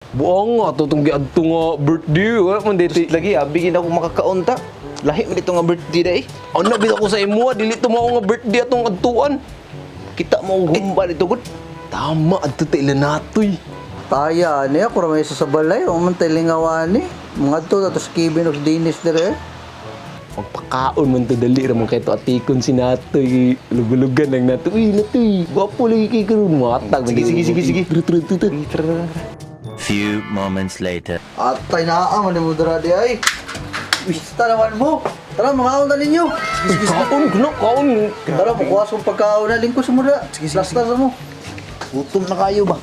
Buang nga to tong giadto nga birthday, wala man dito. Lagi abi gid ako makakaon ta. Lahi man dito nga birthday day. Ano bitaw ko sa imo, dili to mao nga birthday atong adtuan. Kita mo og humba dito gud. Tama adto ta ila natoy. Taya ni ako ra may isa sa balay, o man tay lingawan ni. Mga to tapos Kevin og Dennis dire. Magpakaon man to dali ra man kay to atikon si natoy. Lugulugan lang nato. Uy, natoy, gwapo lagi kay karon matag. Sige, sige, sige, sige. Tara, tara, tara, tara. Few moments later. Atay naa man mo dira di ay. Bista naman mo. Tara mga na ninyo. Uy, kaon guna, kaon. Tara mukuha sa pagkaon na lingkos mo dira. Sige, sige. Lasta sa mo. Gutom na kayo ba?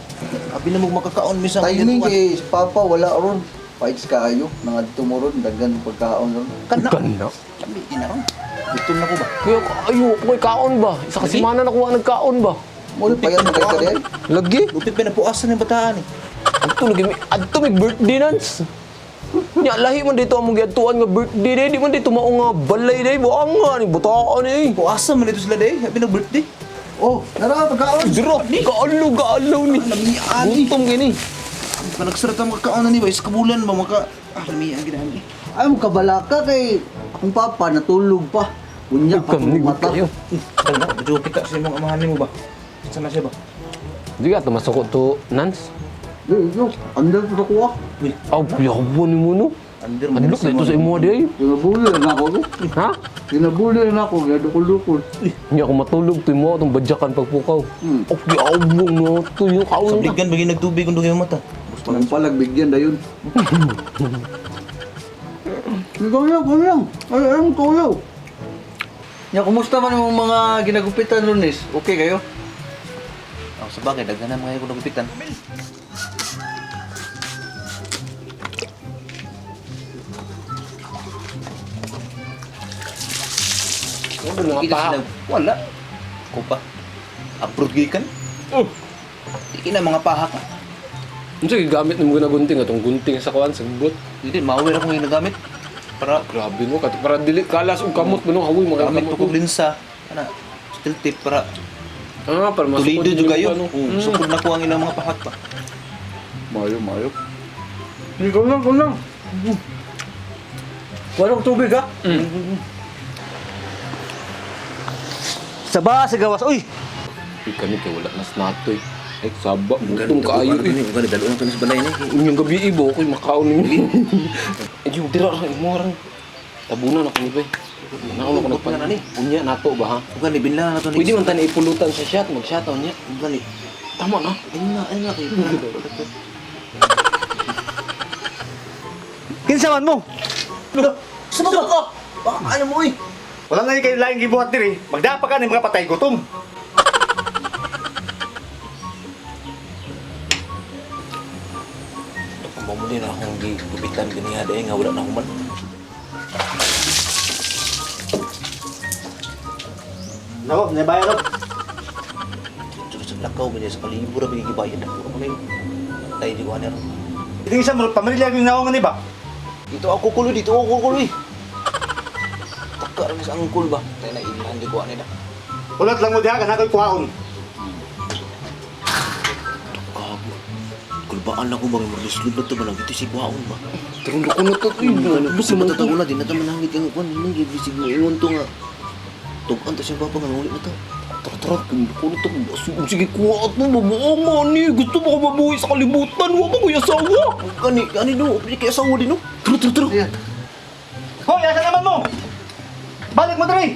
Abi na mo makakaon misang Timing kay si Papa wala ron. Fights kaayo, nangadto mo ron daghan pagkaon ron. Kana. Kana. Kami na ron. Gutom na ko ba? Kaya ayo, ko'y kaon ba? Isa ka semana na kuha nagkaon ba? Mo rin payat na kay ka di ay. Lagi. Lupit pa na puasan ng bataan eh. Adto lagi may adto may birthday nans. Nya lahi man dito among giadtuan nga birthday day, di man dito mao nga balay day, buang nga ni butaan eh. Puasan man dito sila day. Happy na birthday. Oh, nara pagkaon. Dira, kaalo kaalo ni. Lamian eh. Gutom kini. Panagsara ta makakaon na ni ba? Isa ka bulan ba maka ah lamian gid ani. Ay mo kabalaka kay akong papa natulog pa. Unya pa Kam ni mata. kayo. Kana, medyo kita sa imong amahan nimo ba? Sa na siya ba? Di ka masuko to Nans. Di, no, andar pa ko ah. Uy, Aw, yawan ni mo no. under Adlok dito sa imo day. Ginabuli na ako. no. Ha? Ginabuli na ako, ginadukol-dukol. Hindi ako matulog to mo atong badyakan pagpukaw. Oh, giawong no to yung kaon. Sa bligan bagay nagtubig kung dugay mata. Walang palag, bigyan dayon. Ikaw lang, ikaw lang. Ay, ay, ikaw lang. Ya, kumusta man yung mga ginagupitan Lunes? Okay kayo? Ako sa bagay, daghan na mga ko nagupitan. Ano mga Kita paha? sila, wala. Ko pa. Abroad gikan. Oh. Di na mga pahak. Unsa gigamit nimo na gunting atong gunting sa kuan sa bot? Hindi, mawir akong ginagamit. Para Grabe no, kato para dili kalas og kamot mo no, hawoy mga gamit kamot. ko kog linsa. Ana, steel tip para Ah, para masukod tulido jud yung kayo. ano. Oh, sukod na ko ang ilang mga pahak pa. Mayo, mayo. Ikaw lang, ikaw lang. Walang tubig ha? Saba sa gawas. Uy! Uy, kani kay wala nas natoy. Ay, saba, gutom kaayo eh. Gani dalo na to sa balay ni. Unyang gabi ibo, ako'y makaon ninyo. Eh, yung dira ra, imo ra. Tabunan ako ni bay. Naon ako nagpa. Na ni. Unya nato ba ha? Gani binla na to ni. Pwede man tani ipulutan sa shot, mag-shot unya. Gani. Tama na. Ayun na kayo. Kinsa man mo? Sumabak ka! Baka ano mo eh? Wala na kayo laing gibuhat diri. Magdapa ka ni mga patay gutom. Pamuli na akong gigupitan ganiha dahil nga wala na human. Nako, nabayad ko. Dito sa lakaw ba niya sa kalibura ba gibayad ako ako na Tayo di ko ano ron. Ito isa mo pamilya yung naong ni ba? Dito ako kulo, dito ako kulo eh. Taka rin sa angkol ba? Tayo na ilhan di ko ano na. Ulat lang mo diha kana koy kuhaon. Kabo. Kulbaan lang ko bang maluslod na to ba lang ito si kuhaon ba? Turun ko na to. Uy, Gusto mo tatawag na din na to manangit ang kuan nang gibisig mo ingon to nga. Tugan to siyang papa nga nguli na to. Tara, tara, ko na to. Sige, kuha at mo, mabuo nga ni. Gusto mo ka mabuhay sa kalibutan. Wa ba kuya asawa? Kani kani no, pili kay asawa din no. Tara tara tara. Hoy, asa naman mo? Balik mo diri.